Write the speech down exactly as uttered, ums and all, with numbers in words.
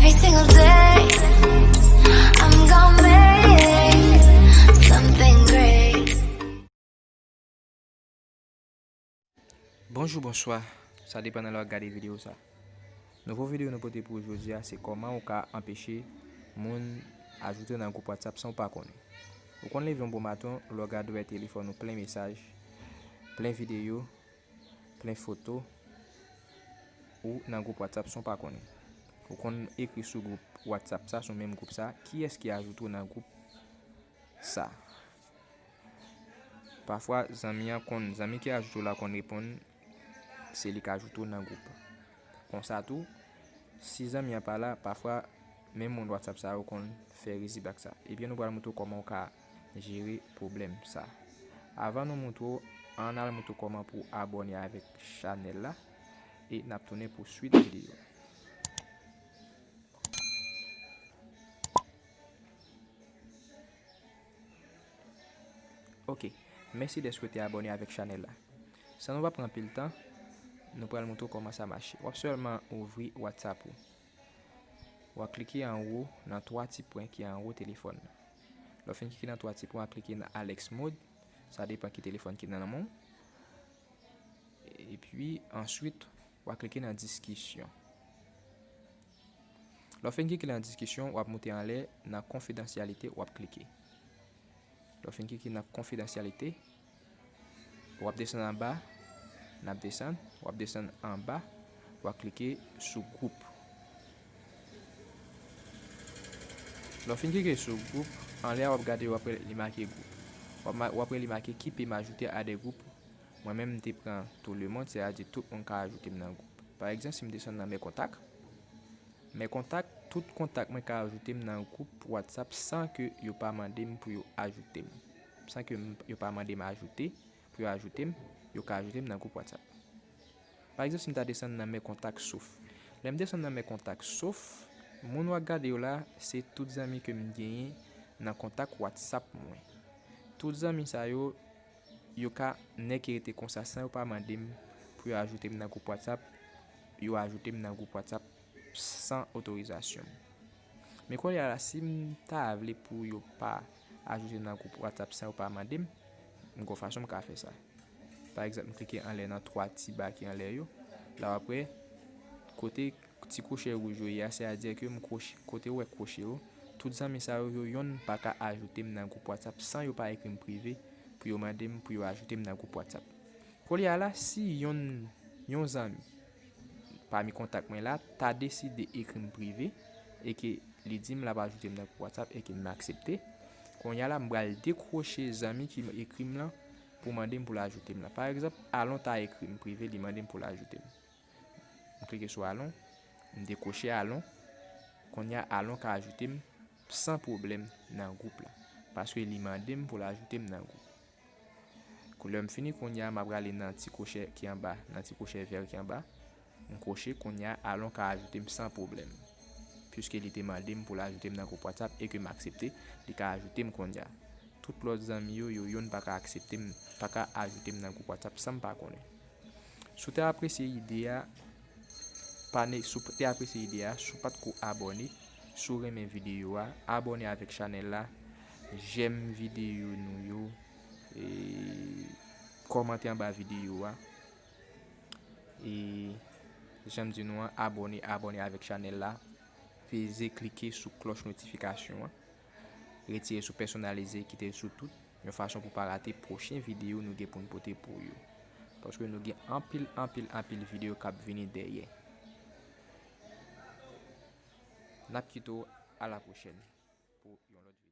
Every single day, I'm gonna make something great. Bonjou, bonswa. Sa depann nan lè w ap gade videyo sa. Nouvo videyo nou pote pou ou jodi a, se kòman ou ka anpeche moun ajoute w nan gwoup WhatsApp san w pa konnen. Ou konn leve yon bon maten, lè w gade w wè telefòn ou plen mesaj, plen videyo, plen foto, ou nan gwoup WhatsApp san w pa konnen. Ou konn ekri sou gwoup WhatsApp sa, sou menm gwoup sa, kiyès ki ajoute w nan gwoup sa. Pafwa, zanmi an konn, zanmi ki ajoute w la konn reponn, se li k ajoute w nan gwoup. Konsa tou, si zanmi an pa la, pafwa, menm moun WhatsApp sa yo konn fè rizibak sa. Ebyen, nou pral montre w kòman w ka jere pwoblèm sa. Avan nou montre w, ann al montre w kòman pou w abòne avèk chanèl la, e n ap tounen pou swit videyo. Ok, mèsi dèske w te abòne avèk chanèl la. San nou pa pran anpil tan, nou pral montre w kòman sa mache. W ap sèlman ouvri WhatsApp ou. W ap klike anwo nan twa ti pwen ki anwo telefòn nan. Lè w fin klike nan twa ti pwen, w ap klike nan Alex Mode. Sa depann ki telefòn ki nan men w. Epi, answit, w ap klike nan diskisyon. Lè w fin klike nan diskisyon, w ap moute anlè nan konfidansyalite, w ap klike. Lè w fin klike nan konfidansyalite, w ap desann anba, n ap desann, w ap desann anba, w ap klike sou gwoup. Lè w fin klike sou gwoup, anlè a w ap gade, w ap wè li make gwoup. W ap ma-, w ap wè li make ki pe m ajoute a de gwoup. Mwen menm, m te pran tout le monde, sètadi tout moun ka ajoute m nan gwoup. Pa egzanp, si m desann nan mè kontak, mè kontak, tout kontak mwen ka ajoute m nan gwoup WhatsApp san ke yo pa mande m pou yo ajoute m. San ke m, yo pa mande m ajoute, pou yo ajoute m, yo ka ajoute m nan gwoup WhatsApp. Pa egzanp, si m ta desann nan mè kontak sof. Lè m desann nan mè kontak sof, moun w ap gade yo la, se tout zanmi ke m genyen nan kontak WhatsApp mwen. Tout zanmi sa yo, yo ka nèk e rete konsa san yo pa mande m pou yo ajoute m nan gwoup WhatsApp, yo ajoute m nan gwoup WhatsApp san otorizasyon m. Men kounye a la, si m ta vle pou yo pa ajoute m nan gwoup WhatsApp san yo pa mande m, m gon fason m ka fè sa. Pa egzanp, m klike anlè nan twa ti ba ki anlè yo. La w ap wè, kote ti kwoche wouj yo ye a, sètadi ke m kwoche, kote w wè kwoche yo, tout zanmi sa yo, yo yonn pa ka ajoute m nan gwoup WhatsApp san yo pa ekri m prive pou yo mande m pou yo ajoute m nan gwoup WhatsApp. Kounye a la, si yonn, yon zanmi pami kontak mwen la ta deside ekri m prive e ke li di m l ap ajoute m nan gwoup WhatsApp e ke m aksepte, kounye a la, m pral dekwoche zanmi ki ekri m lan pou mande m pou l ajoute m lan. Pa egzanp, Alon ta ekri m prive, li mande m pou l ajoute m. M klike sou Alon, m dekwoche Alon. Kounye a, Alon ka ajoute m san pwoblèm nan gwoup la, paske li mande m pou l ajoute m nan gwoup. Kou lè m fini, kounye a, m ap rale nan ti kwoche ki anba, nan ti kwoche vè ki anba. M kwoche, kounye a, Alon ka ajoute m san pwoblèm. Piske li te mande m pou l ajoute m nan gwoup WhatsApp e ke m aksepte, li ka ajoute m kounye a. Tout lòt zanmi yo, yo yonn pa ka aksepte m, pa ka ajoute m nan gwoup WhatsApp san m pa konnen. Si w te apresye ide a, pa ne-, si w te apresye ide a, si w pa t ko abòne, si w renmen videyo a, abòne avèk chanèl la, jèm videyo nou yo, e kòmante anba videyo a. E jan m di nou an, abòne, abòne avèk chanèl la, peze, klike sou klòch notifikasyon an, retire sou pèsonalize, kite l sou tout, yon fason pou w pa rate pwochen videyo nou gen pou n pote pou yo. Paske nou gen anpil, anpil, anpil videyo k ap vini dèyè. N ap kite w a la pwochèn pou yon lòt